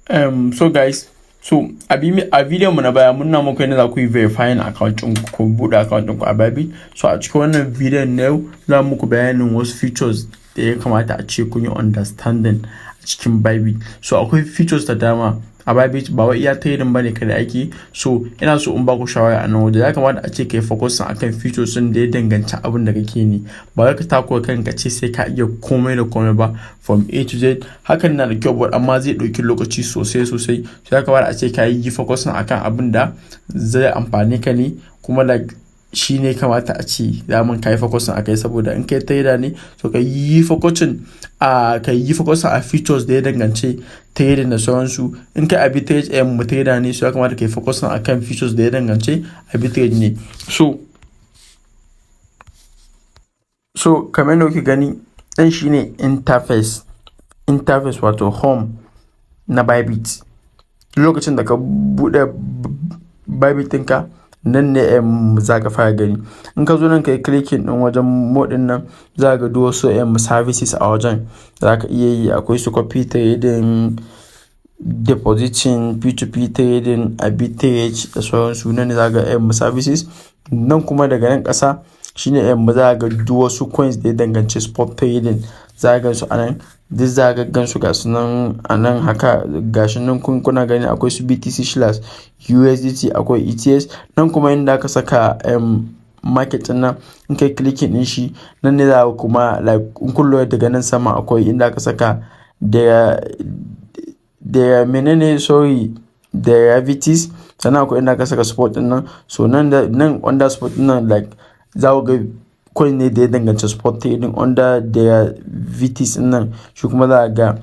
So guys, so a bidiyon mu na baya mun nuna muku yadda za ku yi verifying account ɗin ku, buɗe account ɗinku a Bybit. So a cikin wannan bidiyon na yau, za muku bayanin wasu features da ya kamata a ce kun yi understanding a cikin Bybit. So akwai features da dama a Bybit, ba wai iya trading bane kada ake. So ina so in baku shawara a nan waje, ya kamata a ce kai focus akan features din da ya danganci abin da kake ne, ba wai ka takura kanka ce sai ka iya komai da komai ba from A to Z. Hakan na da kyau, but amma zai ɗauki lokaci sosai sosai. So ya kamata a ce ka yi focus akan abin da zai amfani ka ne, kuma like shi ne kamata a ce daman ka yi focusing a kai, saboda in kai trader ne, so ka yi focusing a features da ya danganci trading da sauransu. In kai arbitrage trader ne, so ya kamata ka yi focusing akan features da ya danganci arbitrage ne. So kamar yadda kuke gani, ɗan shine interface, wato home na Bybit. Lokacin da ka buɗe Bybit ɗinka, nan ne za ka fara gani. In ka zo nan, ka yi clicking ɗin wajen more ɗin nan, za ka ga duk wasu services a wajen za ka iya yi. Akwai su copy trading, depositing, P2P trading, arbitrage da sauransu. Nan ne za ka ga services. Nan kuma daga nan ƙasa shine za ka ga duk wasu coins da ya danganci spot trading, za ka gan su a nan. Duk za ka gan su, ga su nan a nan haka, gashi nan kuna gani, akwai su BTC/USDT, akwai ETH. Nan kuma inda aka saka market ɗin nan, in kai clicking ɗin shi, nan ne za kuma like in kun lura, daga nan sama akwai inda aka saka da menene, sorry, derivatives. Sannan akwai inda aka saka spot ɗin nan. So nan da nan, under spot ɗin nan, like za ku ga coin ne da ya danganci spot trading. Under derivatives ɗin nan shi kuma za ga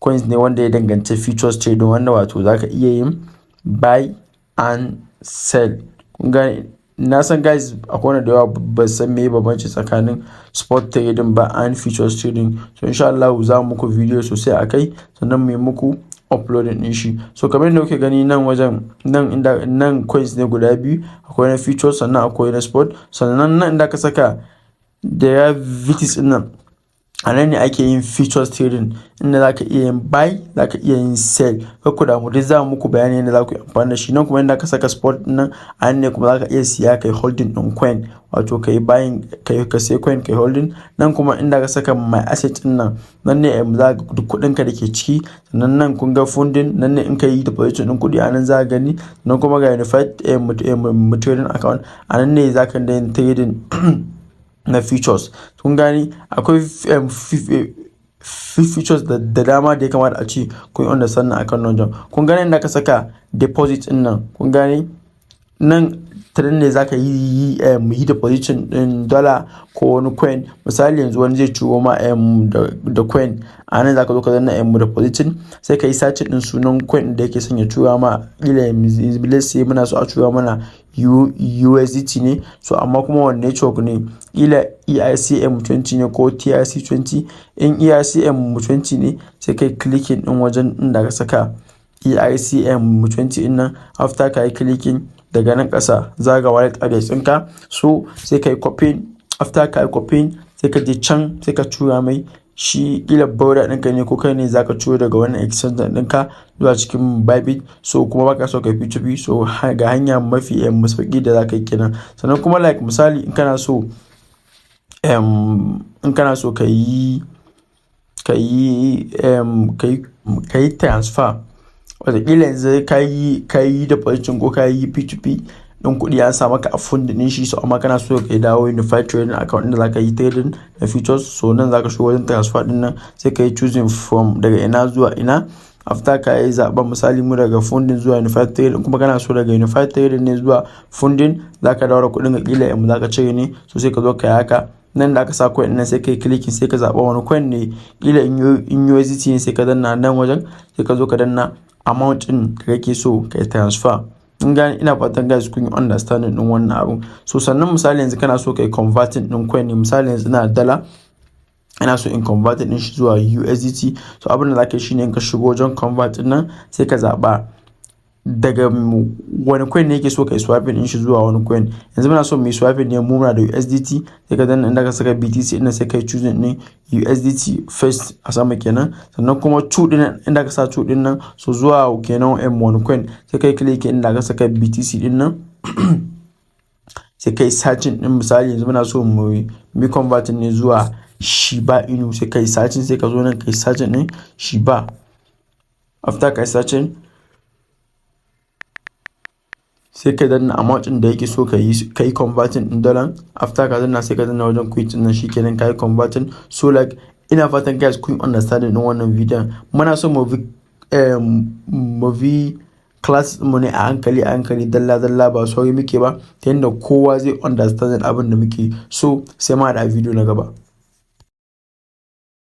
coins ne wanda ya danganci futures trading, wanda wato za ka iya yin buy and sell. Kun gane? Na san guys, akwai wanda da yawa ba san meye bambanci tsakanin spot trading ba and futures trading. So insha Allah za mu muku video sosai a kai, sannan mu yi muku uploading din shi. So kamar yadda kuke gani nan wajen, nan inda nan coins ne guda biyu, akwai na futures, sannan akwai na spot. Sannan nan inda aka saka derivatives din nan, a nan ne ake yin futures trading, inda za ka iya yin buy, za ka iya yin sell. Kar ku damu, duk za mu muku bayani yadda za ku yi amfani da shi. Nan kuma inda aka saka spot nan, a nan ne kuma za ka iya siya kai holding ɗin coin, wato ka yi buying, ka sai coin kai holding. Nan kuma inda aka saka my asset din nan, nan ne za ka duk kuɗin ka da ke ciki. Sannan nan kun ga funding, nan ne in ka yi deposit ɗin kuɗi, a nan za ka gani. Nan kuma ga unified trading account, a nan ne za ka yin trading na futures. Kun gani, akwai features da dama da ya kamata a ce kun yi understand akan nan wajen. Kun gane inda ka saka deposit din nan? Kun gane, nan ta nan ne za ka yi deposition din dollar ko wani coin. Misali, yanzu wani zai ciro ma da coin, a nan za ka zo ka danna depositing, sai ka yi searching din sunan coin da yake son ya tura ma. Kila let's say muna so a tura mana USDT ne, so amma kuma wanne network ne? Kila ERC-20 ne ko TRC20. In ERC-20 ne, sai kai clicking din wajen inda ka saka ERC-20 din nan. After ka yi clicking, daga nan ƙasa za ga wallet address ɗinka, so sai ka yi copying. After ka yi copying, sai ka je can, sai ka tura mai shi. Kila brother ɗinka ne ko kai ne za ka ciro daga wannan exchange ɗinka zuwa cikin Bybit, so kuma baka so ka P2P, so ga hanya mafi sauƙi da za ka yi kenan. Sannan kuma like misali, in kana so ka yi transfer, wataƙila yanzu ka yi depositing ko ka yi P2P ɗin kuɗi, an sa maka a funding ɗin shi, so amma kana so ka dawo unified trading account inda za ka yi trading na futures, so nan za ka shigo wajen transfer ɗin nan, sai ka yi choosing from daga ina zuwa ina. After ka yi zaɓen, misali mu daga funding zuwa unified trading, kuma kana so daga unified trading ne zuwa funding, za ka dawo da kuɗin ka, ƙila in za ka cire ne, so sai ka zo ka yi haka. Nan da aka sa coin nan, sai ka yi clicking, sai ka zaɓa wani coin ne. Ƙila in USDT ne, sai ka danna nan wajen, sai ka zo ka danna amount ɗin da kake so ka yi transfer. In gane? Ina fatan guys kun yi understanding ɗin wannan abun. So sannan misali yanzu kana so ka yi converting ɗin coin ne. Misali yanzu ina da dala, ina so in convert ɗin shi zuwa USDT, so abin da za ka yi shine in ka shigo wajen convert ɗin nan, sai ka zaɓa Daga wani coin ne yake so kai swapping din shi zuwa wani coin? Yanzu muna so mu yi swapping ne, mu muna da USDT, sai ka danna inda ka saka BTC ɗin, sai kai choosing din USDT first a sama kenan. Sannan kuma 2 din, inda ka sa 2 din nan, so zuwa kenan wani coin, sai kai click inda ka saka BTC din nan, sai kai searching din. Misali, yanzu muna so mu yi converting ne zuwa Shiba Inu, sai kai searching, sai ka zo nan kai searching din Shiba. After kai searching, sai ka danna amount din da yake so ka yi converting din dollar. After ka danna, sai ka danna wajen quote din nan, shikenan ka yi converting. So like, ina fatan guys kun understanding din wannan bidiyon. Muna so mu bi class mu ne a hankali a hankali, dalla dalla, ba sauri muke ba, ta yadda kowa zai understand abin da muke so. Sai ma da video na gaba.